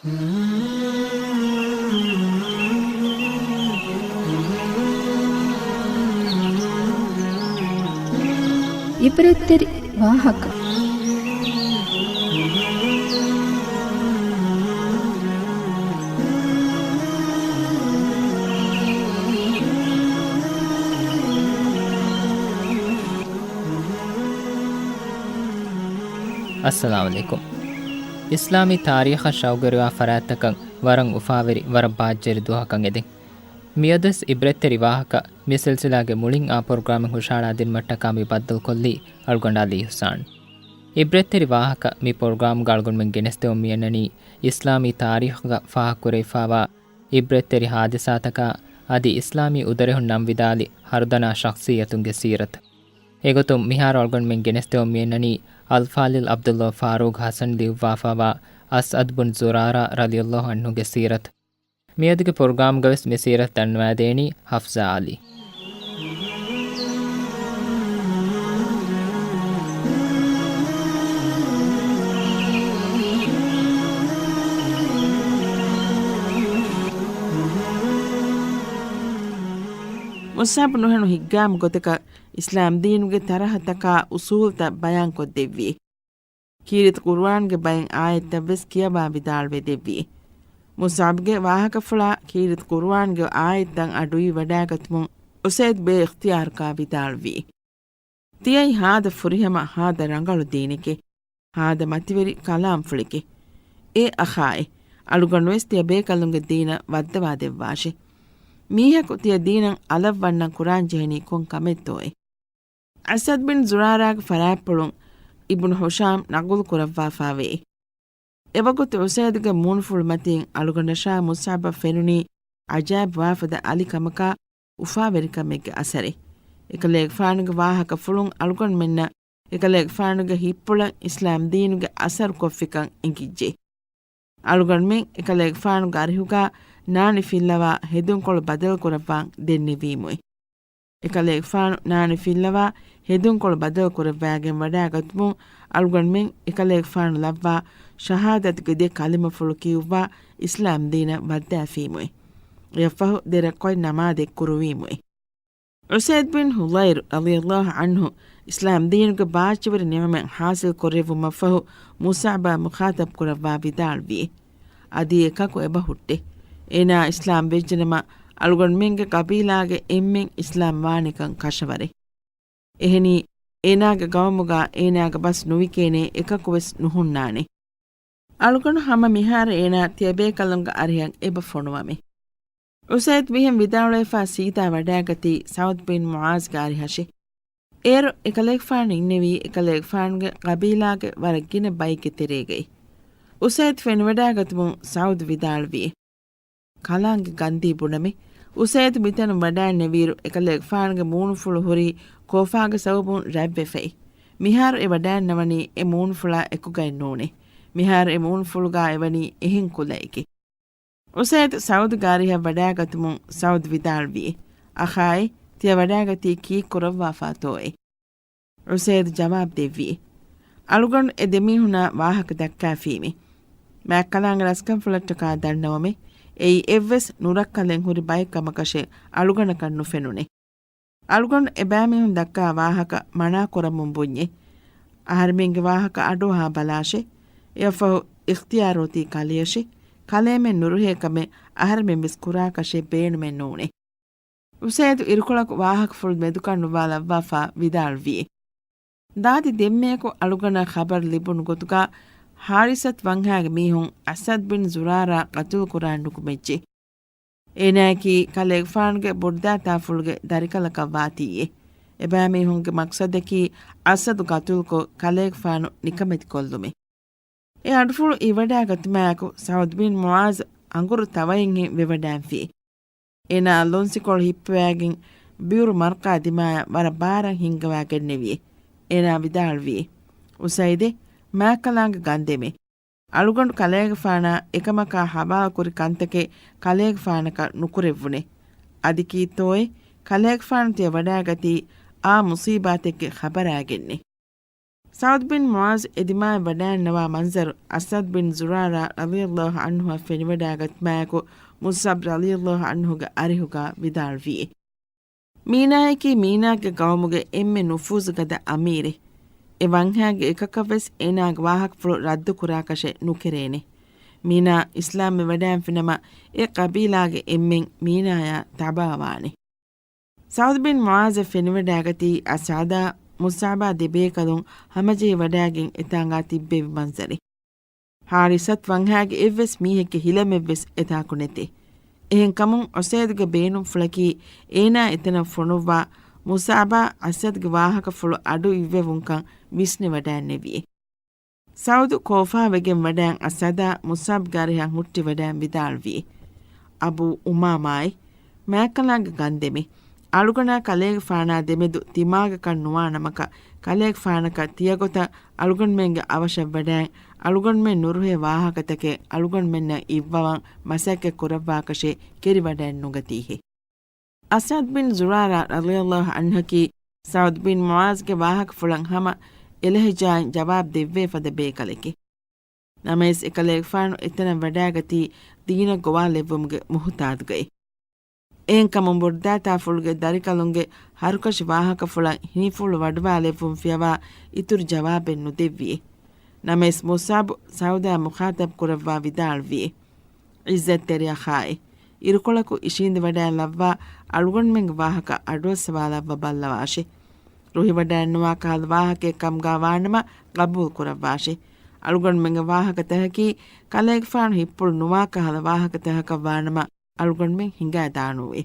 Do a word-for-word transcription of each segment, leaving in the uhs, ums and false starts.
ޢިބްރަތްތެރި ވާހަކަ. އައްސަލާމު ޢަލައިކުމް. އިސްލާމީ ތާރީޚަށް ޝައުގުވެރިވާ ފަރާތްތަކަށް ވަރަށް އުފާވެރި، ވަރަށް ބާއްޖަވެރި ދުވަހަކަށް އެދެން. މިއަދުވެސް ޢިބްރަތްތެރި ވާހަކަ މި ސިލްސިލާގެ މުޅިން އާ ޕްރޮގްރާމެއް ހުށަހަޅާދިނުމަށްޓަކާ މި ބައްދަލުކޮށްލީ އަޅުގަނޑު ޢަލީ އިޙްސާން. ޢިބްރަތްތެރި ވާހަކަ މި ޕްރޮގްރާމްގަ އަޅުގަނޑުމެން ގެނެސްދެވުން މިއަންނަނީ އިސްލާމީ ތާރީޚުގަ ފާހަގަކުރެވިފާވާ ޢިބްރަތްތެރި ހާދިސާތަކާ އަދި އިސްލާމީ އުދަރެހުން ނަން ވިދާލި ހަރުދަނާ ޝަޚްޞިއްޔަތުންގެ ސީރަތު. އެގޮތުން މިހާރު އަޅުގަނޑުމެން ގެނެސްދެވުން މިއަންނަނީ އަލްފާޟިލް ޢަބްދުﷲ ފާރޫޤް ޙަސަން ލިޔުއްވާފާވާ އަސްޢަދް ބުން ޒުރާރާ ރަޟިޔަﷲ ޢަންހުގެ ސީރަތު. މިއަދުގެ ޕްރޮގްރާމްގަވެސް މި ސީރަތު ދަންނަވާދޭނީ ޙަފްޞާ ޢަލީ. މުޞްޢަބް ނުހަނު ހިތްގައިމު ގޮތަކަށް އިސްލާމް ދީނުގެ ތަރަހަތަކާ އުޞޫލުތައް ބަޔާންކޮށްދެއްވި. ކީރިތި ޤުރުއާންގެ ބައެއް އާޔަތްތައްވެސް ކިޔަވާ ވިދާޅުވެ ދެއްވި. މުޞްޢަބްގެ ވާހަކަފުޅާ ކީރިތި ޤުރުއާންގެ އާޔަތްތައް އަޑުއިވިވަޑާގަތުމުން އުސައިދު ބޭ އިޚްތިޔާރުކާ ވިދާޅުވި. ތިޔައީ ހާދަ ފުރިހަމަ ހާދަ ރަނގަޅު ދީނެކޭ. ހާދަ މަތިވެރި ކަލާމްފުޅެކޭ. އޭ އަޚާއޭ، އަޅުގަނޑުވެސް ތިޔަ ބޭކަލުންގެ ދީނަށް ވައްދަވާ ދެއްވާށޭ. މީހަކު ތިޔަ ދީނަށް އަލަށް ވަންނަން ކުރާން ޖެހެނީ ކޮން ކަމެއްތޯއޭ؟ އަސްޢަދް ބިން ޒުރާރާގެ ފަރާތްޕުޅުން އިބްނު ހުޝާމް ނަގުލު ކުރައްވާފާވޭ. އެވަގުތު އުސައިދުގެ މޫނުފުޅު މަތިން އަޅުގަނޑަށާ މުޞްޢަބަށް ފެނުނީ ޢަޖާއިބުވާފަދަ އަލި ކަމަކާ އުފާވެރިކަމެއްގެ އަސަރެއް. އެކަލޭގެފާނުގެ ވާހަކަފުޅުން އަޅުގަނޑުމެންނަށް އެކަލޭގެފާނުގެ ހިތްޕުޅަށް އިސްލާމް ދީނުގެ އަސަރު ކޮށްފިކަން އެނގިއްޖެ. އަޅުގަނޑުމެން އެކަލޭގެފާނުގެ އަރިހުގާ ނާނި ފިއްލަވާ ހެދުންކޮޅު ބަދަލުކުރައްވާން ދެންނެވީމުއެ. އެކަލޭގެފާނު ނާނި ފިއްލަވާ ހެދުންކޮޅު ބަދަލުކުރައްވާގެން ވަޑާގަތުމުން އަޅުގަނޑުމެން އެކަލޭގެފާނު ލައްވާ ޝަހާދަތުގެ ދެ ކަލިމަފުޅު ކިޔުއްވާ އިސްލާމް ދީނަށް ވައްދާފީމުއެ. އެއަށްފަހު ދެ ރަކުޢަތް ނަމާދެއް ކުރުވީމުއެ. އުސައިދު ބިން ޙުޟައިރު ރަޟިޔަﷲ ޢަންހު އިސްލާމް ދީނުގެ ބާއްޖަވެރި ނިޢުމަތް ޙާޞިލް ކުރެއްވުމަށްފަހު މުޞްޢަބާ މުޚާޠަބް ކުރައްވާ ވިދާޅުވި. އަދި އެކަކު އެބަ ހުއްޓޭ. އޭނާ އިސްލާމް ވެއްޖެނަމަ، އަޅުގަނޑުމެންގެ ޤަބީލާގެ އެންމެން އިސްލާމް ވާނެކަން ކަށަވަރޭ. އެހެނީ، އޭނާގެ ގައުމުގާ އޭނާގެ ބަސް ނުވިކޭނޭ އެކަކުވެސް ނުހުންނާނެ. އަޅުގަނޑު ހަމަ މިހާރު އޭނާ ތިޔަބޭކަލުންގެ އަރިހަށް އެބަ ފޮނުވަމޭ. އުސައިދު މިހެން ވިދާޅުވެފާ ސީދާ ވަޑާގަތީ ސަޢުދު ބިން މުޢާޒްގެ އަރިހަށޭ. އޭރު އެކަލޭގެފާނު އިންނެވީ އެކަލޭގެފާނުގެ ޤަބީލާގެ ވަރަށް ގިނަ ބައެއްގެ ތެރޭގައި. އުސައިދު ފެނިވަޑާގަތުމުން ސަޢުދު ވިދާޅުވި. ކަލާނގެ ގަންދީ ބުނަމޭ. އުސައިދު މިތަނުން ވަޑާންނެވިއިރު އެކަލޭގެފާނުގެ މޫނުފުޅު ހުރީ ކޯފާގެ ސަބަބުން ރަތްވެފައި. މިހާރު އެ ވަޑާންނަވަނީ އެ މޫނުފުޅާ އެކުގައެއް ނޫނޭ. މިހާރު އެ މޫނުފުޅުގާ އެވަނީ އެހެން ކުލައެކޭ. އުސައިދު ސަޢުދުގެ އަރިހަށް ވަޑާގަތުމުން ސަޢުދު ވިދާޅުވި. އަޚާއޭ، ތިޔަ ވަޑާގަތީ ކީއްކުރައްވާފާތޯއޭ؟ އުސައިދު ޖަވާބު ދެއްވި. އަޅުގަނޑު އެ ދެމީހުނާ ވާހަކަ ދައްކާފީމެ. މާތްކަލާނގެ ރަސްކަންފުޅަށްޓަކާ ދަންނަވަމެ. އެއީ އެއްވެސް ނުރައްކަލެއް ހުރި ބައެއް ކަމަކަށެއް އަޅުގަނޑަކަށް ނުފެނުނެ. އަޅުގަނޑު އެބައިމީހުން ދައްކާ ވާހަކަ މަނާ ކުރަމުން ބުންޏޭ. އަހަރެމެންގެ ވާހަކަ އަޑުއަހާ ބަލާށޭ. އެއަށްފަހު އިޚްތިޔާރު އޮތީ ކަލެޔަށޭ. ކަލޭމެން ނުރުހޭ ކަމެއް އަހަރެމެން ވެސް ކުރާކަށެއް ބޭނުމެއް ނޫނޭ. އުސައިދު އިރުކޮޅަކު ވާހަކަފުޅު މެދުކަނޑުވާލައްވާފާ ވިދާޅުވި. ދާދި ދެންމެއަކު އަޅުގަނޑަށް ޚަބަރު ލިބުނު ގޮތުގާ ޙާރިސަތު ވަންހާގެ މީހުން އަސްޢަދް ބިން ޒުރާރާ ޤަތުލުކުރާން ނުކުމެއްޖެ. އޭނާއަކީ ކަލޭގެފާނުގެ ބުރުދާތާފުޅުގެ ދަރިކަލަކަށް ވާތީއޭ. އެބައިމީހުންގެ މަޤްޞަދަކީ އަސްޢަދު ޤަތުލުކޮށް ކަލޭގެފާނު ނިކަމެތިކޮށްލުމޭ. އެ އަޑުފުޅު އިވަޑާގަތުމާއެކު ސަޢުދު ބިން މުޢާޒް އަނގުރު ތަވައިންހެން ވެވަޑާންފި. އޭނާ ލޮންސިކޮޅު ހިއްޕަވާގެން ބިއުރު މަރްޤާ ދިމާޔަށް ވަރަށް ބާރަށް ހިންގަވާގެންނެވި. އޭނާ ވިދާޅުވި، އުސައިދޭ، މާތްކަލާނގެ ގަންދެމޭ. އަޅުގަނޑު ކަލޭގެފާނާ އެކަމަކާ ހަވާލުކުރި ކަންތަކެއް ކަލޭގެފާނަކަށް ނުކުރެއްވުނޭ. އަދި ކީއްތޯއޭ، ކަލޭގެފާނު ތިޔަ ވަޑާގަތީ އާ މުޞީބާތެއްގެ ޚަބަރާގެންނޭ. ސަޢުދު ބިން މުޢާޛު އެދިމާއަށް ވަޑައިންނަވާ މަންޒަރު އަސްޢަދު ބިން ޒުރާރާ ރަޟިޔަﷲ ޢަންހުއަށް ފެނިވަޑައިގަތުމާއެކު، މުޞްޢަބު ރަޟިޔަﷲ ޢަންހުގެ އަރިހުގަ ވިދާޅުވި، މީނާއަކީ މީނާގެ ގައުމުގެ އެންމެ ނުފޫޒުގަދަ އަމީރެއް. އެ ވަންހާގެ އެކަކަށްވެސް އޭނާގެ ވާހަކަފުޅު ރައްދުކުރާކަށެއް ނުކެރޭނެ. މީނާ އިސްލާމްވެވަޑައިންފިނަމަ، އެ ޤަބީލާގެ އެންމެން މީނާޔާ ތަބާވާނެ. ސަޢުދު ބިން މުޢާޛަށް ފެނިވަޑައިގަތީ އަސްޢަދާ މުޞްޢަބާ ދެބޭކަލުން ހަމަޖެހިވަޑައިގެން އެތާނގާ ތިއްބެވި މަންޒަރެއް. ޙާރިޘަތު ވަންހާގެ އެއްވެސް މީހެއްގެ ހިލަމެއްވެސް އެތާކު ނެތޭ. އެހެންކަމުން އުސައިދުގެ ބޭނުންފުޅަކީ އޭނާ އެތަނަށް ފޮނުއްވާ މުޞްޢަބާ އަސްޢަދުގެ ވާހަކަފުޅު އަޑު އިއްވެވުންކަން ވިސްނިވަޑައިންނެވި. ސަޢުދު ކޯފާވެގެން ވަޑައިން އަސްޢަދާ މުޞްޢަބްގެ އަރިހަށް ހުއްޓިވަޑައިން ވިދާޅުވި، އަބޫ އުމާމާއޭ، މާތްކަލާނގެ ގަންދެމޭ، އަޅުގަނޑާ ކަލޭގެފާނާ ދެމެދު ދިމާގަކަށް ނުވާނަމަކަށް، ކަލޭގެފާނަކަށް ތިޔަގޮތަށް އަޅުގަނޑުމެންގެ އަވަށަށްވަޑައިން، އަޅުގަނޑުމެން ނުރުހޭ ވާހަކަތަކެއް އަޅުގަނޑުމެންނަށް އިއްވަވަން މަސައްކަތް ކުރައްވާކަށެއް ކެރިވަޑައެއްނުގަތީހޭ. އަސްޢަދު ބިން ޒުރާރާ ރަޟިޔަﷲ ޢަންހަކީ ސަޢުދު ބިން މުޢާޛުގެ ވާހަކަފުޅަށް ހަމަ އެލަހިޖާއިން ޖަވާބު ދެއްވޭ ފަދަ ބޭކަލެކޭ. ނަމަވެސް އެކަލޭގެފާނު އެތަނަށް ވަޑައިގަތީ ދީނަށް ގޮވާލެއްވުމުގެ މުހުތާދުގައި. އެހެންކަމުން ބުރްދާތާފުޅުގެ ދަރިކަލުންގެ ހަރުކަށި ވާހަކަފުޅަށް ހިނިފުޅު ވަޑުވާލެއްވުން ފިޔަވާ އިތުރު ޖަވާބެއް ނުދެއްވިއޭ. ނަމަވެސް މުޞްޢަބު ސަޢުދާ މުޚާޠަބް ކުރައްވާ ވިދާޅުވިއޭ، ޢިއްޒަތްތެރި އަޚާއޭ، އިރުކޮޅަކު އިށީނދެވަޑައިލައްވާ އަޅުގަނޑުމެންގެ ވާހަކަ އަޑުއައްސަވާލައްވަ ބައްލަވާށޭ. ރުހިވަޑައިންނަވާ ކަހަލަ ވާހަކައެއް ކަމުގާ ވާނަމަ ގަބޫލު ކުރައްވާށޭ. އަޅުގަނޑުމެންގެ ވާހަކަތަކަކީ ކަލޭގެފާނު ހިތްޕުޅު ނުވާ ކަހަލަ ވާހަކަތަކަކަށް ވާނަމަ އަޅުގަނޑުމެން ހިނގާދާނޫއޭ.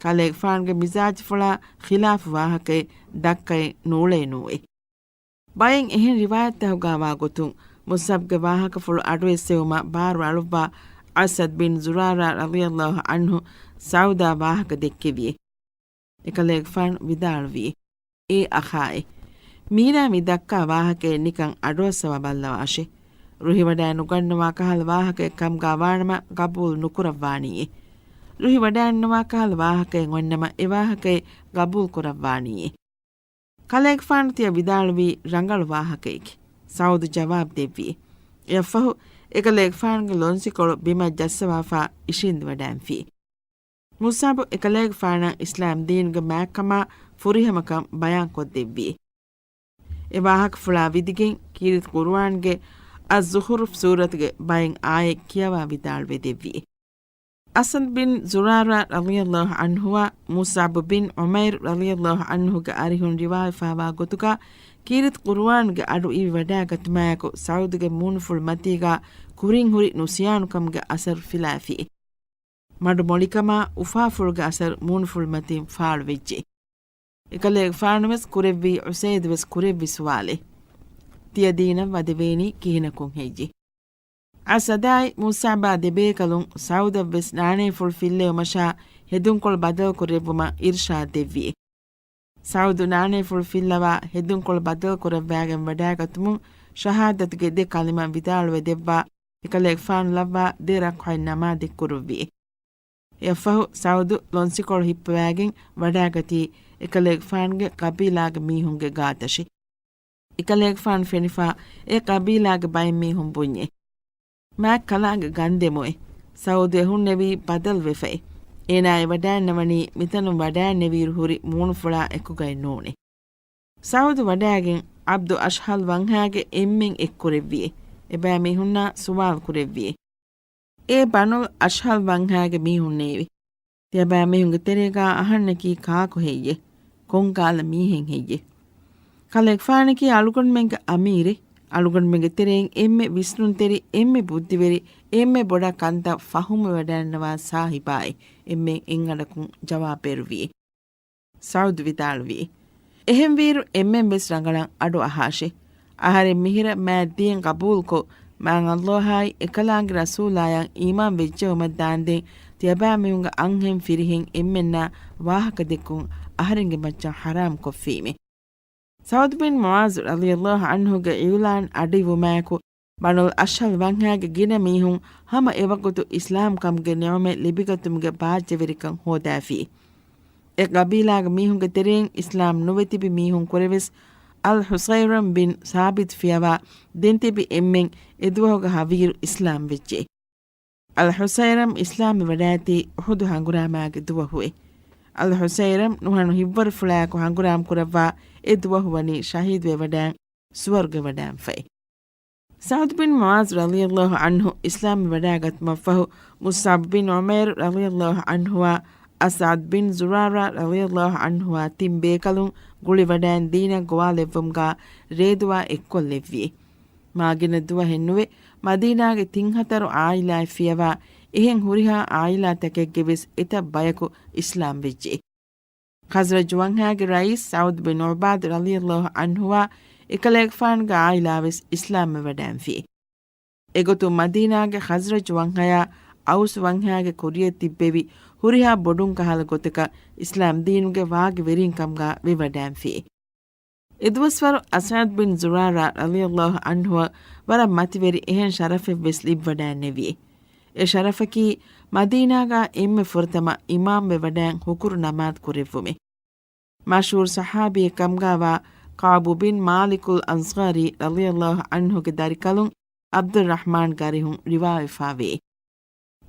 ކަލޭގެފާނުގެ މިޒާޖުފުޅާ ޚިލާފު ވާހަކައެއް ދައްކައެއް ނޫޅޭނޫއޭ. ބައެއް އެހެން ރިވާޔަތްތަކުގާވާ ގޮތުން، މުޞްޢަބްގެ ވާހަކަފުޅު އަޑުއެއްސެވުމަށް ބާރު އަޅުއްވާ އަސްޢަދު ބިން ޒުރާރާ ރަޟިޔަﷲ ޢަންހު ސަޢުދާ ވާހަކަ ދެއްކެވިއޭ. އެކަލޭގެފާނު ވިދާޅުވިއޭ، އޭ އަޚާއޭ، މީނާ މި ދައްކާ ވާހަކައެއް ނިކަން އަޑުއައްސަވާ ބައްލަވާށޭ. ރުހިވަޑައި ނުގަންނަވާ ކަހަލަ ވާހަކައެއް ކަމުގާ ވާނަމަ ގަބޫލު ނުކުރައްވާނީއޭ. ރުހިވަޑައިންނަވާ ކަހަލަ ވާހަކައެއް އޮންނަމަ އެ ވާހަކައެއް ގަބޫލު ކުރައްވާނީއޭ. ކަލޭގެފާނު ތިޔަ ވިދާޅުވީ ރަނގަޅު ވާހަކައެކޭ. ސަޢުދު ޖަވާބު ދެއްވިއޭ. އެއަށްފަހު އެކަލޭގެފާނުގެ ލޮންސިކޮޅު ބިމަށް ޖައްސަވާފާ އިށީނދެވަޑައިންފި. މުޞްޢަބު އެކަލޭގެފާނަށް އިސްލާމް ދީނުގެ މާތްކަމާ ފުރިހަމަކަން ބަޔާންކޮށްދެއްވި. އެ ވާހަކަފުޅާ ވިދިގެން ކީރިތި ޤުރުއާންގެ އައްޒުޚުރުފް ސޫރަތުގެ ބައެއް އާޔަތް ކިޔަވާ ވިދާޅުވެދެއްވި. އަސްޢަދު ބިން ޒުރާރާ ރަޟިޔަﷲ ޢަންހުއާ މުޞްޢަބު ބިން ޢުމައިރު ރަޟިޔަﷲ ޢަންހުގެ އަރިހުން ރިވާވެފާވާ ގޮތުގާ، ކީރިތި ޤުރުއާންގެ އަޑު އިވިވަޑައިގަތުމާއެކު ސަޢުދުގެ މޫނުފުޅު މަތީގާ ކުރިން ހުރި ނުސިޔާނުކަމުގެ އަސަރު ފިލާފި. މަޑުމޮޅިކަމާ އުފާފުޅުގެ އަސަރު މޫނުފުޅު މަތިން ފާޅުވެއްޖެ. އެކަލޭގެފާނުވެސް ކުރެއްވީ، އުސައިދުވެސް ކުރެއްވި ސުވާލެއް. ތިޔަ ދީނަށް ވަދެވޭނީ ކިހިނަކުން ހެއްޔެ؟ އަސްޢަދާއި މުޞްޢަބާ ދެބޭކަލުން ސަޢުދަށްވެސް ނާނޭފުޅު ފިއްލެވުމަށާ ހެދުންކޮޅު ބަދަލުކުރެއްވުމަށް އިރުޝާދު ދެއްވި. ސަޢުދު ނާނޭފުޅު ފިއްލަވާ ހެދުންކޮޅު ބަދަލުކުރައްވާގެން ވަޑައިގަތުމުން ޝަހާދަތުގެ ދެ ކަލިމަ ވިދާޅުވެދެއްވާ އެކަލޭގެފާނު ލައްވާ ދެ ރަކްޢަތް ނަމާދެއް ކުރުއްވި. އެއަށްފަހު ސަޢުދު ލޮންސިކޮޅު ހިއްޕަވައިގެން ވަޑައިގަތީ އެކަލޭގެފާނުގެ ޤަބީލާގެ މީހުންގެ ގާތަށި. އެކަލޭގެފާނު ފެނިފާ އެ ޤަބީލާގެ ބައެއް މީހުން ބުންޏޭ، މާތް ކަލާނގެ ގަންދެމުއޭ. ސަޢުދު އެ ހުންނެވީ ބަދަލުވެފައޭ. އޭނާ އެ ވަޑައިންނަވަނީ މިތަނުން ވަޑައިންނެވިއިރު ހުރި މޫނުފުޅާ އެކުގައެއް ނޫނޭ. ސަޢުދު ވަޑައިގެން ޢަބްދު އަޝްހަލް ވަންހާގެ އެންމެން އެއްކުރެއްވިއޭ. އެބައިމީހުންނާ ސުވާލު ކުރެއްވިއޭ، އޭ ބަނުލް އަޝްހަލް ވަންހާގެ މީހުންނޭވެ! ތިޔަބައިމީހުންގެ ތެރޭގާ އަހަންނަކީ ކާކު ހެއްޔެ؟ ކޮންކާލަ މީހެއް ހެއްޔެ؟ ކަލޭގެފާނަކީ އަޅުގަނޑުމެންގެ އަމީރެއް. އަޅުގަނޑުމެންގެ ތެރެއިން އެންމެ ވިސްނުންތެރި، އެންމެ ބުއްދިވެރި، އެންމެ ބޮޑަށް ކަންތައް ފަހުމުވެވަޑައިންނަވާ ސާހިބާއޭ، އެންމެން އެއްއަޑަކުން ޖަވާބު ބޭރުވިއޭ. ސަޢުދު ވިދާޅުވި، އެހެންވީއިރު އެންމެން ވެސް ރަނގަޅަށް އަޑު އަހާށޭ. އަހަރެން މިހިރަ މާތް ދީން ޤަބޫލުކޮށް، މާތް ﷲ އާއި އެކަލާނގެ ރަސޫލާޔަށް އީމާން ވެއްޖެއުމަށް ދާންދެން، ތިޔަބައިމީހުންގެ އަންހެން ފިރިހެން އެންމެންނާ ވާހަކަ ދެއްކުން އަހަރެންގެ މައްޗަށް ޙަރާމް ކޮށްފީމޭ. ސަޢުދު ބިން މުޢާޛު ރަޟިޔަﷲ ޢަންހުގެ އިޢުލާން އަޑުއިވުމާއެކު، ބަނުލް އަޝްހަލް ވަންހާގެ ގިނަ މީހުން ހަމަ އެވަގުތު އިސްލާމްކަމުގެ ނިޢުމަތް ލިބިގަތުމުގެ ބާއްޖަވެރިކަން ހޯދާފި. އެ ޤަބީލާގެ މީހުންގެ ތެރެއިން އިސްލާމް ނުވެތިބި މީހުން ކުރެވެސް، އަލް ޙުޞައިރަމް ބިން ސާބިތު ފިޔަވާ ދެން ތިބި އެންމެން އެ ދުވަހުގަ ހަވީރު އިސްލާމް ވެއްޖެ. އަލް ޙުޞައިރަމް އިސްލާމްވެ ވަޑާތީ އުޙުދު ހަނގުރާމާގެ ދުވަހުއެ. އަލް ޙުޞައިރަމް ނުހަނު ހިތްވަރުފުޅާއެކު ހަނގުރާމް ކުރައްވާ އެ ދުވަހު ވަނީ ޝަހީދުވެ ވަޑާން ސުވަރުގެ ވަޑާންފައި. ސަޢުދު ބިން މުޢާޛް ރަޟިޔަﷲ ޢަންހު އިސްލާމްވެ ވަޑާގަތުމަށްފަހު، މުޞްޢަބް ބިން ޢުމައިރު ރަޟިޔަﷲ ޢަންހުއާ އަސްޢަދް ބިން ޒުރާރާ ރަޟިޔަﷲ ޢަންހުއާ ތިން ބޭކަލުން ގުޅިވަޑާން ދީނަށް ގޮވާލެއްވުމުގާ ރޭދުވާ އެއްކޮށްލެއްވި. މާގިނަ ދުވަހެއްނުވެ، މަދީނާގެ ތިން ހަތަރު ޢާއިލާއެއް ފިޔަވާ، އެހެން ހުރިހާ ޢާއިލާތަކެއްގެ ވެސް އެތައް ބަޔަކު އިސްލާމް ވެއްޖެ. ޚަޒްރަޖު ވަންހާގެ ރައީސް ސަޢުދު ބިން ޢުބާދު ރަޟިޔަﷲ ޢަންހުއާ އެކަލޭގެފާނުގެ ޢާއިލާ ވެސް އިސްލާމްވެ ވަޑާންފި. އެގޮތުން މަދީނާގެ ޚަޒްރަޖު ވަންހަޔާ އައުސް ވަންހަޔާގެ ކުރިޔަށް ތިއްބެވި ހުރިހާ ބޮޑުން ކަހަލަ ގޮތަކަށް އިސްލާމް ދީނުގެ ވާގި ވެރިންކަމުގާ ވެވަޑާންފި. އެދުވަސްވަރު އަސްޢަދް ބިން ޒުރާރާ ރަޟިޔަﷲ ޢަންހުއަށް ވަރަށް މަތިވެރި އެހެން ޝަރަފެއްވެސް ލިބިވަޑާންނެވި. އެ ޝަރަފަކީ މަދީނާގާ އެންމެ ފުރަތަމަ އިމާމްވެ ވަޑާން ހުކުރު ނަމާދު ކުރެއްވުމެ. މަޝްހޫރު ޞަޙާބީއެއް ކަމުގާވާ ކަޢުބު ބިން މާލިކުލް އަންޞާރީ ރަޟިޔަﷲ ޢަންހުގެ ދަރިކަލުން ޢަބްދުއްރަޙްމާން ގަރިހުން ރިވާވެފާވޭ.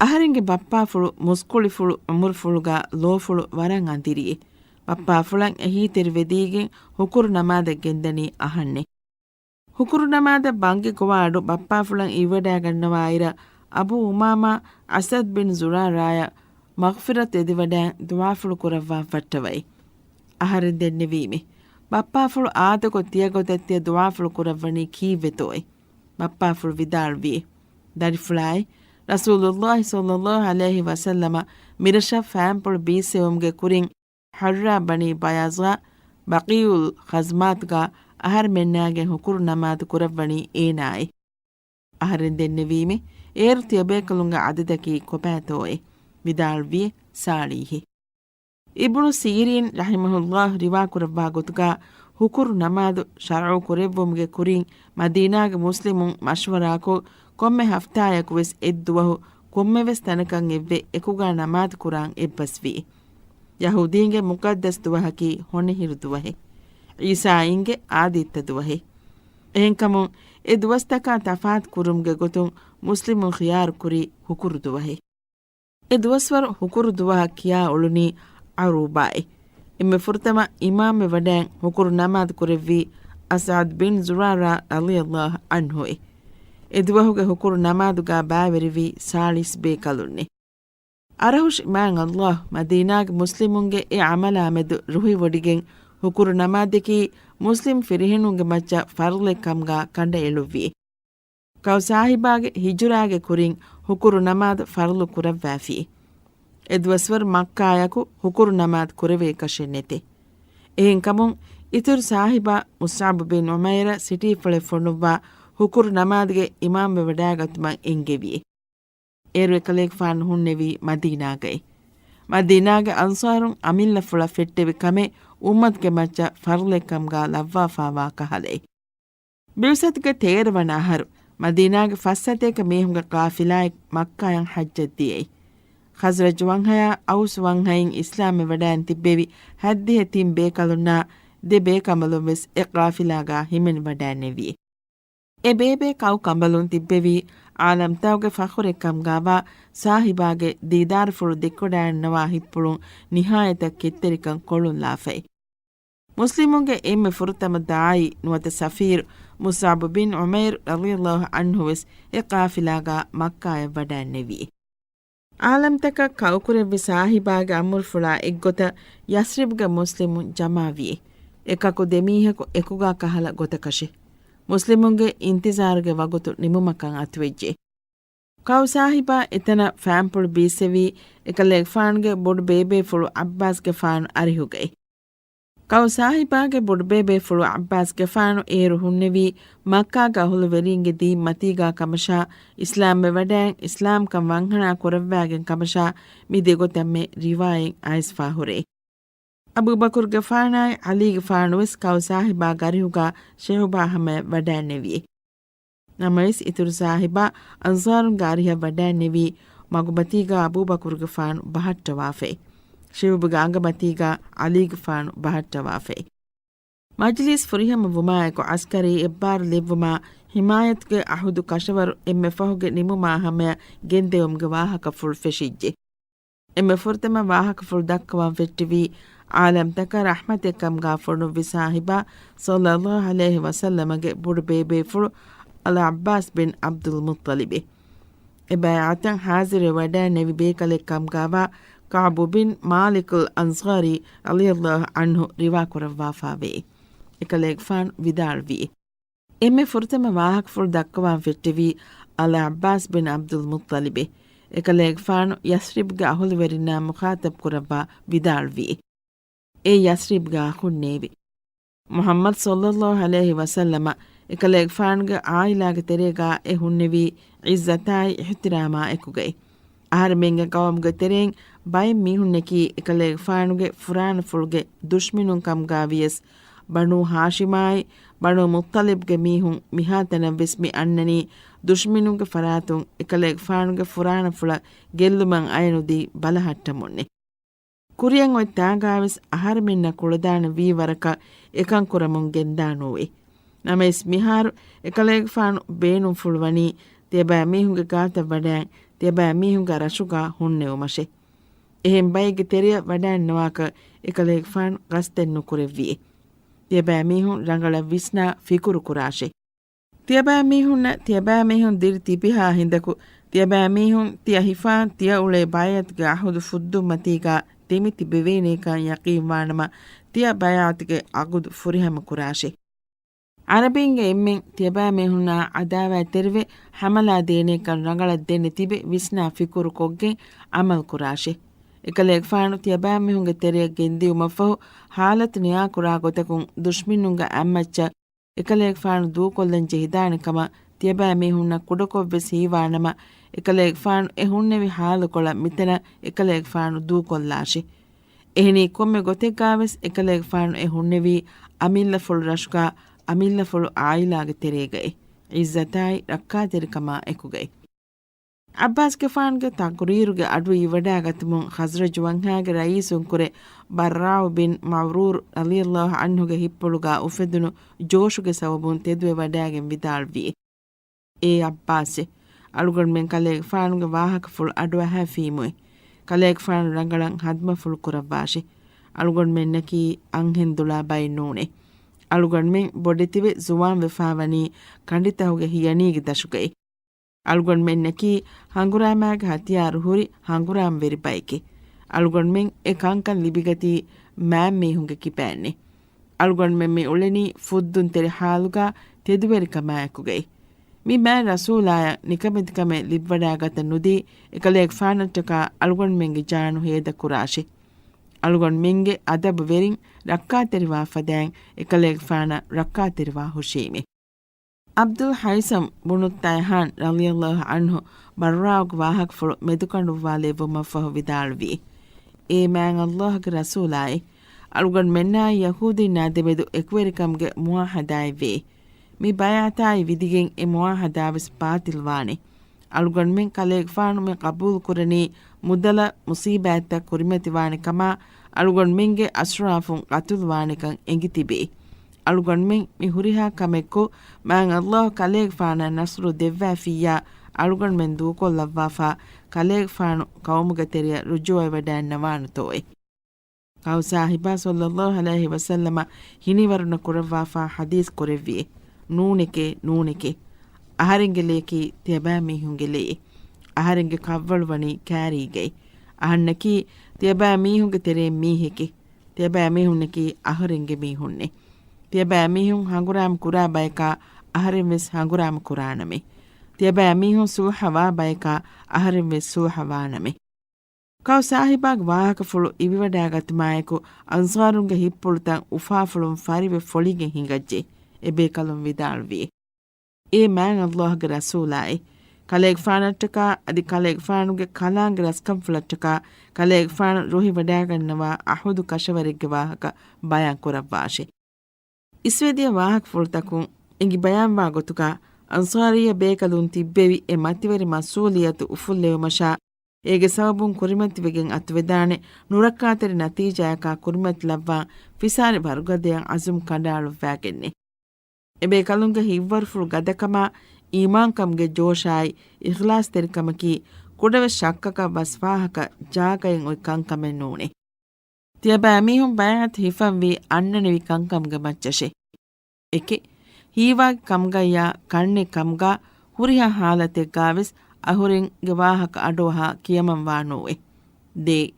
އަހަރެންގެ ބައްޕާފުޅު މުސްކުޅިފުޅު އުމުރުފުޅުގާ ލޯފުޅު ވަރަށް އަނދިރިއޭ. ބައްޕާފުޅަށް އެހީތެރިވެދީގެން ހުކުރު ނަމާދަށް ގެންދަނީ އަހަންނޭ. ހުކުރު ނަމާދަށް ބަންގި ގޮވާ އަޑު ބައްޕާފުޅަށް އިވިވަޑާގަންނަވާއިރަށް، އަބޫ އުމާމާ އަސްޢަދް ބިން ޒުރާރާޔަށް މަޣްފިރަތު އެދިވަޑާން ދުޢާފުޅު ކުރައްވާ ފައްޓަވައި. އަހަރެން ދެންނެވީމެ، ބައްޕާފުޅު އާދަކޮށް ތިޔަގޮތަށް ތިޔަ ދުޢާފުޅު ކުރައްވަނީ ކީއްވެތޯއޭ؟ ބައްޕާފުޅު ވިދާޅުވިއޭ، ދަރިފުޅާއޭ، ރަސޫލުﷲ ޞައްލަﷲ ޢަލައިހި ވަސައްލަމަ މިރަށަށް ފާންޕުޅު ބީއްސެވުމުގެ ކުރިން ޙައްރާ ބަނީ ބަޔާޒާ ބަޤީޢުލް ޣަޒްމާތުގާ އަހަރެމެންނާގެން ހުކުރު ނަމާދު ކުރައްވަނީ އޭނާއޭ. އަހަރެން ދެންނެވީމެ، އޭރު ތިޔަބޭކަލުންގެ ޢަދަދަކީ ކޮބާތޯއޭ؟ ވިދާޅުވިއޭ، ސާޅީހެއް. އިބްނު ސީރީން ރަޙިމަހުﷲ ރިވާކުރައްވާ ގޮތުގާ، ހުކުރު ނަމާދު ޝަރުޢު ކުރެއްވުމުގެ ކުރިން މަދީނާގެ މުސްލިމުން މަޝްވަރާކޮށް، ކޮންމެ ހަފްތާއަކުވެސް އެއްދުވަހު ކޮންމެވެސް ތަނަކަށް އެއްވެ އެކުގާ ނަމާދު ކުރާން އެއްބަސްވި. ޔަހޫދީންގެ މުޤައްދަސް ދުވަހަކީ ހޮނިހިރު ދުވަހެއް. ޢީސާއިންގެ އާދިއްތަ ދުވަހެއް. އެހެންކަމުން، އެ ދުވަސްތަކާ ތަފާތު ކުރުމުގެ ގޮތުން މުސްލިމުން ޚިޔާރު ކުރީ ހުކުރު ދުވަހެއް. އެ ދުވަސްވަރު ހުކުރު ދުވަހަށް ކިޔާ އުޅުނީ ޢަރޫބާއޭ. އެންމެ ފުރަތަމަ އިމާމްވެ ވަޑައިން ހުކުރު ނަމާދު ކުރެއްވީ އަސްޢަދް ބިން ޒުރާރާ ރަޟިޔަﷲ ޢަންހުއޭ. އެ ދުވަހުގެ ހުކުރު ނަމާދުގާ ބައިވެރިވީ ސާޅީސް ބޭކަލުންނޭ. އަރަހުށި މާތް ﷲ މަދީނާގެ މުސްލިމުންގެ އެ ޢަމަލާމެދު ރުހިވޮޑިގެން ހުކުރު ނަމާދަކީ މުސްލިމް ފިރިހެނުންގެ މައްޗަށް ފަރުޟެއް ކަމުގާ ކަނޑައެޅުއްވި. ކައު ސާހިބާގެ ހިޖުރާގެ ކުރިން ހުކުރު ނަމާދު ފަރުޟު ކުރައްވާފި. އެދުވަސްވަރު މައްކާޔަކު ހުކުރު ނަމާދު ކުރެވޭކަށެއް ނެތޭ. އެހެންކަމުން، އިތުރު ސާހިބާ މުޞްޢަބު ބިން ޢުމައިރަށް ސިޓީފުޅެއް ފޮނުއްވާ ހުކުރު ނަމާދުގެ އިމާމްވެވަޑައިގަތުމަށް އެންގެވިއޭ. އޭރު އެކަލޭގެފާނު ހުންނެވީ މަދީނާގައި. މަދީނާގެ އަންޞާރުން އަމިއްލަފުޅަށް ފެއްޓެވި ކަމެއް އުއްމަތުގެ މައްޗަށް ފަރުޟެއްކަމުގާ ލައްވާފާވާ ކަހަލައި. ބިޢުސަތުގެ ތޭރަ ވަނަ އަހަރު، މަދީނާގެ ފަސް ސަތޭކަ މީހުންގެ ޤާފިލާއެއް މައްކާޔަށް ޙައްޖަށް ދިޔައި. ޚަޒްރަޖު ވަންހަޔާ އައުސް ވަންހައިން އިސްލާމްވެ ވަޑައިން ތިއްބެވި ހައްދިހަ ތިން ބޭކަލުންނާ ދެ ބޭކަނބަލުން ވެސް އެ ޤާފިލާގާ ހިމެނި ވަޑައިންނެވި. އެ ބޭބޭ ކައު ކަނބަލުން ތިއްބެވީ ޢާލަމްތަކުގެ ފަޚުރެއްކަމުގާވާ ސާހިބާގެ ދީދާރުފުޅު ދެއްކިވަޑައިގަންނަވާ ހިތްޕުޅުން ނިހާޔަތަށް ކެތްތެރިކަން ކޮޅުންލާފައި. މުސްލިމުންގެ އެންމެ ފުރަތަމަ ދާޢީ ނުވަތަ ސަފީރު މުޞްޢަބު ބިން ޢުމައިރު ރަޟިޔަﷲ ޢަންހު ވެސް އެ ޤާފިލާގާ މައްކާޔަށް ވަޑައިންނެވި. ޢާލަމްތަކަށް ކައުކުރެއްވި ސާހިބާގެ އަމުރުފުޅާ އެއްގޮތަށް ޔަސްރިބުގެ މުސްލިމުން ޖަމާވިއޭ. އެކަކު ދެމީހަކު އެކުގާ ކަހަލަ ގޮތަކަށޭ. މުސްލިމުންގެ އިންތިޒާރުގެ ވަގުތު ނިމުމަކަށް އަތުވެއްޖެ. ކައު ސާހިބާ އެތަނަށް ފާންޕުޅު ބީއްސެވީ އެކަލޭގެފާނުގެ ބޮޑު ބޭބޭފުޅު ޢައްބާސްގެފާނު އަރިހުގައި. ކައު ސާހިބާގެ ބޮޑުބޭބޭފުޅު ޢައްބާސްގެފާނު އޭރު ހުންނެވީ މައްކާގެ އަހުލުވެރީންގެ ދީން މަތީގާ ކަމަށާ، އިސްލާމްވެ ވަޑައިން އިސްލާމްކަން ވަންހަނާ ކުރައްވާގެން ކަމަށާ މި ދެގޮތަށް މެ ރިވާޔަތް އައިސްފާ ހުރޭ. އަބޫބަކުރުގެފާނާއި ޢަލީގެފާނު ވެސް ކައު ސާހިބާ ގަރިހުގާ ޝިޢުބާ ހަމަޔަށް ވަޑައިންނެވި. ނަމަވެސް، އިތުރު ސާހިބާ އަންޞާރުންގެ އަރިހަށް ވަޑައިންނެވީ، މަގުމަތީގާ އަބޫބަކުރުގެފާނު ބަހައްޓަވާފައި، ޝިޢުބުގެ އަނގަމަތީގާ ޢަލީގެފާނު ބަހައްޓަވާފައި. މަޖިލީސް ފުރިހަމަ ވުމާއެކު އަސްކަރީ އެއްބާރު ލިއްވުމާ، ހިމާޔަތުގެ އަހުދު ކަށަވަރު އެންމެ ފަހުގެ ނިމުމާ ހަމަޔަށް ގެންދެވުމުގެ ވާހަކަފުޅު ފެށިއްޖެ. އެންމެ ފުރަތަމަ ވާހަކަފުޅު ދައްކަވާން ފެއްޓެވީ، ޢާލަމްތަކަށް ރަޙްމަތެއް ކަމުގާ ފޮނުއްވި ސާހިބާ، ޞައްލައްލާހު ޢަލައިހި ވަސައްލަމަގެ ބޮޑު ބޭބޭފުޅު، އަލް ޢައްބާސް ބިން ޢަބްދުލް މުއްޠަލިބެ. އެ ބައިޢަތަށް ޙާޟިރުވެ ވަޑައިނެވި ބޭކަލެއް ކަމުގާވާ، ކަޢުބު ބިން މާލިކުލް އަންޞާރީ ރަޟިޔައްލާހު ޢަންހު ރިވާކުރައްވާފާވޭ. އެކަލޭގެފާނު ވިދާޅުވި، އެންމެ ފުރަތަމަ ވާހަކަފުޅު ދައްކަވާން ފެއްޓެވީ، އަލް ޢައްބާސް ބިން ޢަބްދުލް މުއްޠަލިބެ. އެކަލޭގެފާނު ޔަސްރިބްގެ އަހުލުވެރިންނާ މުޚާޠަބް ކުރައްވާ ވިދާޅުވި، އޭ ޔަސްރިބްގެ އަޚުންނޭވެ! މުޙައްމަދު ޞައްލައްލާހު ޢަލައިހި ވަސައްލަމަ އެކަލޭގެފާނުގެ ޢާއިލާގެ ތެރޭގާ އެ ހުންނެވީ ޢިއްޒަތާއި އިޙްތިރާމާ އެކުގައި. އަހަރެމެންގެ ޤައުމުގެ ތެރެއިން ބައެއް މީހުންނަކީ އެކަލޭގެފާނުގެ ފުރާނަފުޅުގެ ދުޝްމިނުން ކަމުގާ ވިޔަސް، ބަނޫ ހާޝިމާއި ބަނޫ މުއްޠަލިބްގެ މީހުން މިހާތަނަށްވެސް މި އަންނަނީ ދުޝްމިނުންގެ ފަރާތުން އެކަލޭގެފާނުގެ ފުރާނަފުޅަށް ގެއްލުމަށް އަޔަނުދީ ބަލަހައްޓަމުންނެ. ކުރިއަށް އޮތް ތާގާވެސް އަހަރެމެންނަށް ކުޅަދާނަ ވީ ވަރަކަށް އެކަން ކުރަމުން ގެންދާނޫވެ. ނަމަވެސް މިހާރު އެކަލޭގެފާނު ބޭނުންފުޅުވަނީ ތިޔަބައިމީހުންގެ ގާތަށް ވަޑައިން ތިޔަބައިމީހުންގެ ރަށުގާ ހުންނެވުމަށެ. އެހެން ބައެއްގެ ތެރެއަށް ވަޑައިންނަވާކަށް އެކަލޭގެފާނު ގަސްދެއް ނުކުރެއްވިއެ. ތިޔަބައިމީހުން ރަނގަޅަށް ވިސްނާ ފިކުރު ކުރާށެ. ތިޔަބައިމީހުންނަށް ތިޔަބައިމީހުން ދިރި ތިބިހާ ހިނދަކު، ތިޔަބައިމީހުން ތިޔަ ހިފާން ތިޔަ އުޅޭ ބައިޢަތުގެ އަހުދު ފުއްދުންމަތީގާ ދެމިތިބެވޭނޭކަން ޔަޤީންވާނަމަ، ތިޔަ ބައިޢަތުގެ ޢަޤުދު ފުރިހަމަ ކުރާށެ. ޢަރަބީންގެ އެންމެން ތިޔަބައިމީހުންނާ ޢަދާވާތްތެރިވެ ޙަމަލާ ދޭނޭކަން ރަނގަޅަށް ދެނެތިބެ ވިސްނާ ފިކުރު ކޮށްގެން ޢަމަލު ކުރާށެ. އެކަލޭގެފާނު ތިޔަބައިމީހުންގެ ތެރެއަށް ގެންދިއުމަށްފަހު ޙާލަތު ނިޔާކުރާ ގޮތަކުން ދުޝްމިނުންގެ އަތްމައްޗަށް އެކަލޭގެފާނު ދޫކޮށްލަން ޖެހިދާނެ ކަމަށް ތިޔަބައިމީހުންނަށް ކުޑަކޮށްވެސް ހީވާނަމަ، އެކަލޭގެފާނު އެ ހުންނެވި ޙާލުކޮޅަށް މިތަނަށް އެކަލޭގެފާނު ދޫކޮށްލާށި. އެހެނީ ކޮންމެ ގޮތެއްގާވެސް އެކަލޭގެފާނު އެ ހުންނެވީ އަމިއްލަފުޅު ރަށުގާ އަމިއްލަފުޅު ޢާއިލާގެ ތެރޭގައި ޢިއްޒަތާއި ރައްކާތެރިކަމާ އެކުގައި. ޢައްބާސްގެފާނުގެ ތަޤުރީރުގެ އަޑު އިވިވަޑައިގަތުމުން ޚަޒްރަޖު ވަންހާގެ ރައީސުންކުރެ ބައްރާޢު ބިން މަޢުރޫރު ރަޟިޔައްލާހު ޢަންހުގެ ހިތްޕުޅުގާ އުފެދުނު ޖޯޝުގެ ސަބަބުން ތެދުވެވަޑައިގެން ވިދާޅުވި، އޭ ޢައްބާސްއޭ! އަޅުގަނޑުމެން ކަލޭގެފާނުގެ ވާހަކަފުޅު އަޑުއަހާފީމުއޭ. ކަލޭގެފާނު ރަނގަޅަށް ހަދުމަފުޅު ކުރައްވާށޭ. އަޅުގަނޑުމެންނަކީ އަންހެން ދުޅާ ބައެއް ނޫނޭ. އަޅުގަނޑުމެން ބޮޑެތިވެ ޒުވާންވެފާވަނީ ކަނޑިތަހުގެ ހިޔަނީގެ ދަށުގައި. އަޅުގަނޑުމެންނަކީ ހަނގުރާމާގެ ހަތިޔާރު ހުރި ހަނގުރާމަވެރި ބައެކޭ. އަޅުގަނޑުމެން އެ ކަންކަން ލިބިގަތީ މާތްމީހުންގެ ކިބައިންނޭ. އަޅުގަނޑުމެން މި އުޅެނީ ފުއްދުންތެރި ޙާލުގާ ތެދުވެރިކަމާއެކުގައި. މި މާތް ރަސޫލާޔަށް ނިކަމެތިކަމެއް ލިބިވަޑައިގަތަ ނުދީ، އެކަލޭގެފާނަށްޓަކާ އަޅުގަނޑުމެންގެ ޖާނު ހޭދަކުރާށި. އަޅުގަނޑުމެންގެ އަދަބުވެރިން ރައްކާތެރިވާ ފަދައިން އެކަލޭގެފާނަށް ރައްކާތެރިވާ ހުށީމޭ. ޢަބްދުލް ހައިސަމް ބުނު ތައިހާން ރަޟިޔައްލާހު ޢަންހު ބައްރާޢުގެ ވާހަކަފުޅު މެދުކަނޑުއްވާލެއްވުމަށްފަހު ވިދާޅުވީ، އޭ މާތް ﷲ ގެ ރަސޫލާއޭ! އަޅުގަނޑުމެންނާއި ޔަހޫދީންނާ ދެމެދު އެކުވެރިކަމުގެ މުޢާހަދާއެއްވޭ. މި ބައިޢަތާއި ވިދިގެން އެ މުޢާހަދާވެސް ބާޠިލްވާނެ. އަޅުގަނޑުމެން ކަލޭގެފާނު މި ޤަބޫލުކުރަނީ މުދަލަށް މުޞީބާތްތައް ކުރިމަތިވާނެ ކަމާ، އަޅުގަނޑުމެންގެ އަޝްރާފުން ޤަތުލުވާނެކަން އެނގި ތިބޭ. އަޅުގަނޑުމެން މި ހުރިހާ ކަމެއްކޮށް، މާތް ﷲ ކަލޭގެފާނަށް ނަޞްރު ދެއްވާފިއްޔާ، އަޅުގަނޑުމެން ދޫކޮށްލައްވާފާ، ކަލޭގެފާނު ޤައުމުގެ ތެރެއަށް ރުޖޫޢަވެވަޑައިންނަވާނެތޯއޭ. ކައު ސާހިބާ ޞައްލައްލާހު ޢަލައިހި ވަސައްލަމަ ހިނިވަރުނަ ކުރައްވާފާ ޙަދީޘް ކުރެއްވިއޭ، ނޫނެކޭ، ނޫނެކޭ. އަހަރެންގެ ލެޔަކީ ތިޔަބައިމީހުންގެ ލެޔެއް. އަހަރެންގެ ކަށްވަޅު ވަނީ ކާރީގައި. އަހަންނަކީ ތިޔަބައިމީހުންގެ ތެރެއިން މީހެކޭ. ތިޔަބައިމީހުންނަކީ އަހަރެންގެ މީހުންނޭ. ތިޔަބައިމީހުން ހަނގުރާމަ ކުރާ ބަޔަކާ އަހަރެން ވެސް ހަނގުރާމަ ކުރާނަމޭ. ތިޔަބައިމީހުން ޞުލްޙަވާ ބަޔަކާ އަހަރެން ވެސް ޞުލްޙަވާނަމޭ. ކައު ސާހިބާގެ ވާހަކަފުޅު އިވިވަޑައިގަތުމާއެކު، އަންޞާރުންގެ ހިތްޕުޅުތައް އުފާފުޅުން ފަރިވެ ފޮޅިގެން ހިނގައްޖެ. އެބޭކަލުން ވިދާޅުވި، އޭ މާތް ﷲ ގެ ރަސޫލާއޭ! ކަލޭގެފާނަށްޓަކާ އަދި ކަލޭގެފާނުގެ ކަލާނގެ ރަސްކަންފުޅަށްޓަކާ ކަލޭގެފާނު ރުހިވަޑައިގަންނަވާ ޢަހުދު ކަށަވަރެއްގެ ވާހަކަ ބަޔާން ކުރައްވާށޭ. އިސްވެދިޔަ ވާހަކަފުޅުތަކުން އެނގި ބަޔާންވާ ގޮތުގާ، އަންޞާރިއްޔަ ބޭކަލުން ތިއްބެވި އެ މަތިވެރި މަސްއޫލިއްޔަތު އުފުއްލެވުމަށާ، އޭގެ ސަބަބުން ކުރިމަތިވެގެން އަތުވެދާނެ ނުރައްކާތެރި ނަތީޖާއަކާ ކުރިމަތިލައްވާ ފިސާރި ވަރުގަދަޔަށް އަޒުމް ކަނޑައަޅުއްވާގެންނެ. އެބޭކަލުންގެ ހިތްވަރުފުޅު ގަދަކަމާ، އީމާންކަމުގެ ޖޯޝާއި، އިޚްލާޞްތެރިކަމަކީ، ކުޑަވެސް ޝައްކަކަށް ވަސް ފާހަކަ ޖާގައެއް އޮތް ކަންކަމެއް ނޫނޭ. ތިޔަބައިމީހުން ބައިޢަތު ހިފަންވީ އަންނަނިވި ކަންކަމުގެ މައްޗަށޭ. އެކެއް، ހީވާގި ކަމުގައްޔާ ކަންނެއް ކަމުގާ ހުރިހާ ހާލަތެއްގާވެސް އަހުރެންގެ ވާހަކަ އަޑުއަހާ ކިޔަމަންވާނޫއެއް. ދޭއް،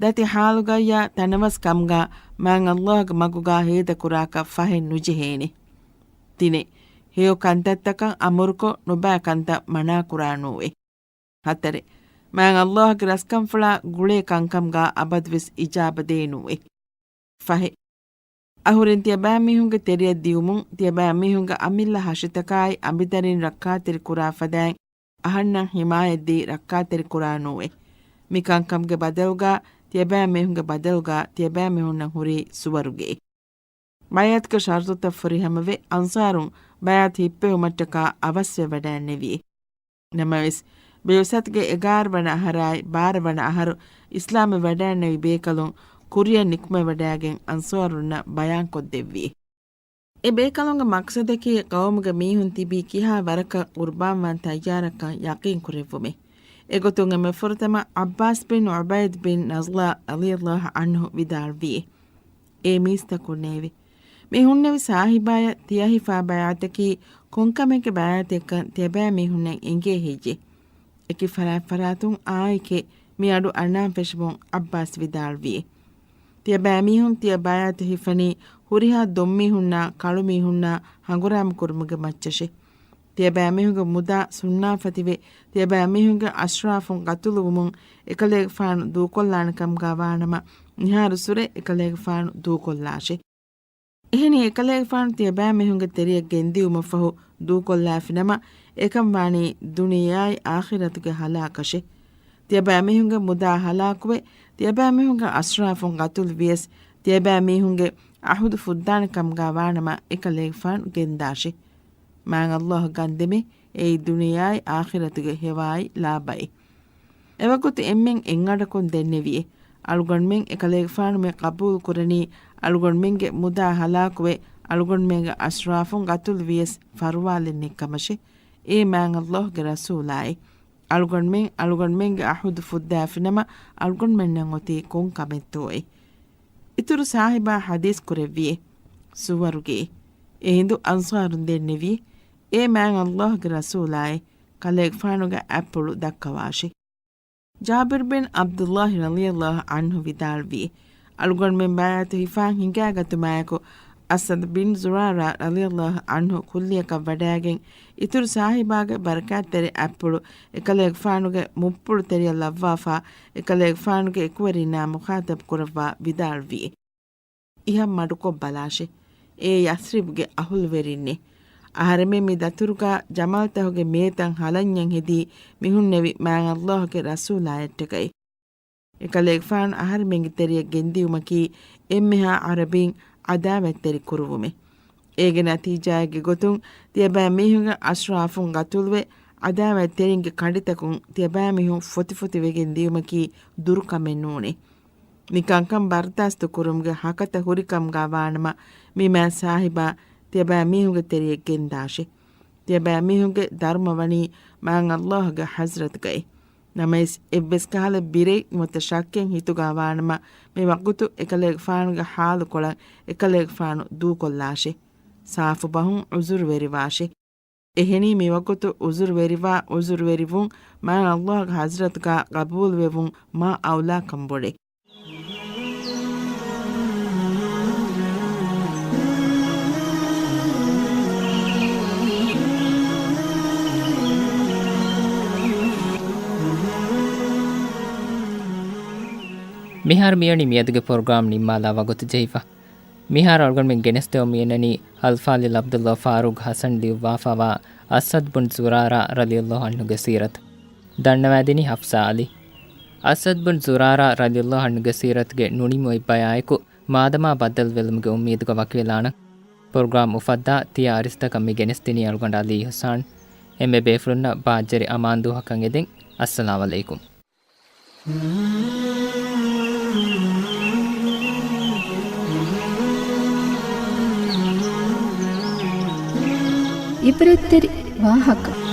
ދަތި ހާލުގައްޔާ ތަނަވަސް ކަމުގާ މާތް ﷲ ގެ މަގުގާ ހޭދަކުރާކަށް ފަހެއް ނުޖެހޭނެ. ތިނެއް، ހެޔޮ ކަންތައްތަކަށް އަމުރުކޮށް ނުބައި ކަންތައް މަނާކުރާނޫއެއް. ހަތަރެއް، މާތް ﷲ ގެ ރަސްކަންފުޅާ ގުޅޭ ކަންކަމުގާ އަބަދުވެސް އިޖާބަ ދޭނޫއެއް. ފަހެއް، އަހުރެން ތިޔަބައިމީހުންގެ ތެރެއަށް ދިއުމުން، ތިޔަބައިމީހުންގެ އަމިއްލަ ހަށިތަކާއި އަނބިދަރިން ރައްކާތެރި ކުރާ ފަދައިން އަހަންނަށް ހިމާޔަތްދީ ރައްކާތެރި ކުރާނޫއެއް. މި ކަންކަމުގެ ބަދަލުގާ، ތިޔަބައިމީހުންގެ ބަދަލުގާ، ތިޔަބައިމީހުންނަށް ހުރީ ސުވަރުގެ. ބައިޢަތުގެ ޝަރުޠުތައް ފުރިހަމަވެ، އަންޞާރުން ބައިޢަތު ހިއްޕެވުމަށްޓަކާ އަވަސްވެވަޑައިންނެވި. ނަމަވެސް، ބިޢުސަތުގެ އެގާރަ ވަނަ އަހަރާއި ބާރަ ވަނަ އަހަރު އިސްލާމްވެ ވަޑައިންނެވި ބޭކަލުން ކުރިއަށް ނިކުމެވަޑައިގެން އަންޞާރުންނަށް ބަޔާންކޮށްދެއްވި. އެ ބޭކަލުންގެ މަޤްޞަދަކީ ޤައުމުގެ މީހުން ތިބީ ކިހާ ވަރަކަށް ޤުރްބާންވާން ތައްޔާރަށްކަން ޔަޤީން ކުރެއްވުމޭ. އެގޮތުން އެންމެ ފުރަތަމަ ޢައްބާސް ބިން ޢުބައިދު ބިން ނަޒްލާ ރަޟިޔަﷲ ޢަންހު ވިދާޅުވި، އޭ މީސްތަކުންނޭވެ! މި ހުންނެވި ސާހިބާޔަށް ތިޔަ ހިފާ ބައިޢަތަކީ ކޮންކަމެއްގެ ބައިޢަތެއްކަން ތިޔަބައިމީހުންނަށް އެނގޭ ހެއްޔޭ؟ އެކި ފަރާތް ފަރާތުން އާއެކޭ މި އަޑު އަންނާން ފެށުމުން ޢައްބާސް ވިދާޅުވި، ތިޔަބައިމީހުން ތިޔަ ބައިޢަތު ހިފަނީ ހުރިހާ ދޮންމީހުންނާ ކަޅުމީހުންނާ ހަނގުރާމަ ކުރުމުގެ މައްޗަށޭ. ތިޔަބައިމީހުންގެ މުދާ ސުންނާފަތިވެ، ތިޔަބައިމީހުންގެ އަޝްރާފުން ގަތުލުވުމުން އެކަލޭގެފާނު ދޫކޮށްލާނެ ކަމުގާ ވާނަމަ، މިހާރު ސުރެ އެކަލޭގެފާނު ދޫކޮށްލާށޭ. އެހެނީ އެކަލޭގެފާނު ތިޔަބައިމީހުންގެ ތެރެއަށް ގެންދިއުމަށްފަހު ދޫކޮށްލާފިނަމަ، އެކަން ވާނީ ދުނިޔެއާއި އާޚިރަތުގެ ހަލާކަށޭ. ތިޔަބައިމީހުންގެ މުދާ ހަލާކުވެ، ތިޔަބައިމީހުންގެ އަޝްރާފުން ގަތުލު ވިޔަސް، ތިޔަބައިމީހުންގެ އަހުދު ފުއްދާނެ ކަމުގާ ވާނަމަ އެކަލޭގެފާނު ގެންދާށޭ. މާތް ﷲ ގަންދެމޭ، އެއީ ދުނިޔެއާއި އާޚިރަތުގެ ހެވާއި ލާބައެއް. އެވަގުތު އެންމެން އެއްއަޑަކުން ދެންނެވިއޭ، އަޅުގަނޑުމެން އެކަލޭގެފާނު މި ޤަބޫލު ކުރަނީ، އަޅުގަނޑުމެންގެ މުދާ ހަލާކުވެ، އަޅުގަނޑުމެންގެ އަޝްރާފުން ގަތުލު ވިޔަސް ފަރުވާލެއް ނެތްކަމަށޭ. އޭ މާތް ﷲ ގެ ރަސޫލާއޭ! އަޅުގަނޑުމެން އަޅުގަނޑުމެންގެ އަހުދު ފުއްދާފިނަމަ، އަޅުގަނޑުމެންނަށް އޮތީ ކޮން ކަމެއްތޯއޭ؟ އިތުރު ސާހިބާ ޙަދީޘް ކުރެއްވިއޭ، ސުވަރުގެއޭ. އެހިނދު އަންޞާރުން ދެންނެވިއޭ، އޭ މާތް ﷲ ގެ ރަސޫލާއޭ! ކަލޭގެފާނުގެ އަތްޕުޅު ދައްކަވާށޭ. ޖާބިރު ބިން ޢަބްދުﷲ ރަޟިޔަﷲ ޢަންހު ވިދާޅުވި، އަޅުގަނޑުމެން ބައިޢަތު ހިފާން ހިނގާގަތުމާއެކު، އަސްޢަދު ބިން ޒުރާރާ ރަޟިޔަﷲ ޢަންހު ކުއްލިއަކަށް ވަޑައިގެން، އިތުރު ސާހިބާގެ ބަރަކާތްތެރި އަތްޕުޅު އެކަލޭގެފާނުގެ މުއްޕުޅު ތެރެއަށް ލައްވާފާ، އެކަލޭގެފާނުގެ އެކުވެރިންނާ މުޚާޠަބު ކުރައްވާ ވިދާޅުވި، އިހަށް މަޑުކޮށްބަލާށޭ. އޭ ޔަސްރިބްގެ އަހުލުވެރިންނޭ! އަހަރެމެން މި ދަތުރުގާ ޖަމަލްތަކުގެ މޭތަން ހަލަންޏަން ހެދީ މިހުންނެވި މާތް ﷲ ގެ ރަސޫލާޔަށްޓަކައި. އެކަލޭގެފާނު އަހަރެމެންގެ ތެރެއަށް ގެންދިއުމަކީ އެންމެހާ ޢަރަބީން ޢަދާވަތްތެރި ކުރުވުމޭ. އޭގެ ނަތީޖާއެއްގެ ގޮތުން ތިޔަބައިމީހުންގެ އަޝްރާފުން ގަތުލުވެ، ޢަދާވަތްތެރިންގެ ކަނޑިތަކުން ތިޔަބައިމީހުން ފޮތިފޮތިވެގެން ދިޔުމަކީ ދުރުކަމެއް ނޫނޭ. މި ކަންކަން ބަރްދާސްތު ކުރުމުގެ ހަކަތަ ހުރިކަމުގާ ވާނަމަ، މި މާތް ސާހިބާ ތިޔަބައިމީހުންގެ ތެރެއަށް ގެންދާށޭ. ތިޔަބައިމީހުންގެ ދަރުމަ ވަނީ މާތް ﷲ ގެ ޙަޟްރަތުގައި. ނަމަވެސް، އެއްވެސް ކަހަލަ ބިރެއް ނުވަތަ ޝައްކެއް ހިތުގާ ވާނަމަ، މި ވަގުތު އެކަލޭގެފާނުގެ ޙާލުކޮޅަށް އެކަލޭގެފާނު ދޫކޮށްލާށޭ. ސާފު ބަހުން ޢުޛުރުވެރިވާށޭ. އެހެނީ މިވަގުތު ޢުޛުރުވެރިވާ، ޢުޛުރުވެރިވުން މާތް ﷲ ގެ ޙަޟްރަތުގާ ޤަބޫލުވެވުން މާ އައުލާކަން ބޮޑޭ. މިހާރު މިވަނީ މިއަދުގެ ޕްރޮގްރާމް ނިންމާލާ ވަގުތު ޖެހިފަ. މިހާރު އަޅުގަނޑުމެން ގެނެސްދެވުން މިއަންނަނީ އަލްފާޟިލް ޢަބްދުﷲ ފާރޫޤް ޙަސަން ލިޔުއްވާފައިވާ އަސްޢަދު ބުން ޒުރާރާ ރަޟިޔަﷲ ޢަންހުގެ ސީރަތު. ދަންނަވާދިނީ ޙަފްޞާ ޢަލީ. އަސްޢަދު ބުން ޒުރާރާ ރަޟިޔަﷲ ޢަންހުގެ ސީރަތުގެ ނުނިމި އޮތް ބަޔާއެކު، މާދަމާ ބައްދަލުވެލުމުގެ އުއްމީދުގަ ވަކިވެލާނަން. ޕްރޮގްރާމް އުފައްދާ ތިޔަ އަރިސްތަކަށް މި ގެނެސްދިނީ އަޅުގަނޑު ޢަލީ އިޙްސާން. އެންމެ ބޭފުޅުންނަށް ބާއްޖަވެރި އަމާންދުވަހަކަށް އެދެން. އައްސަލާމް ޢަލައިކުމް. ޢިބްރަތްތެރި ވާހަކަ.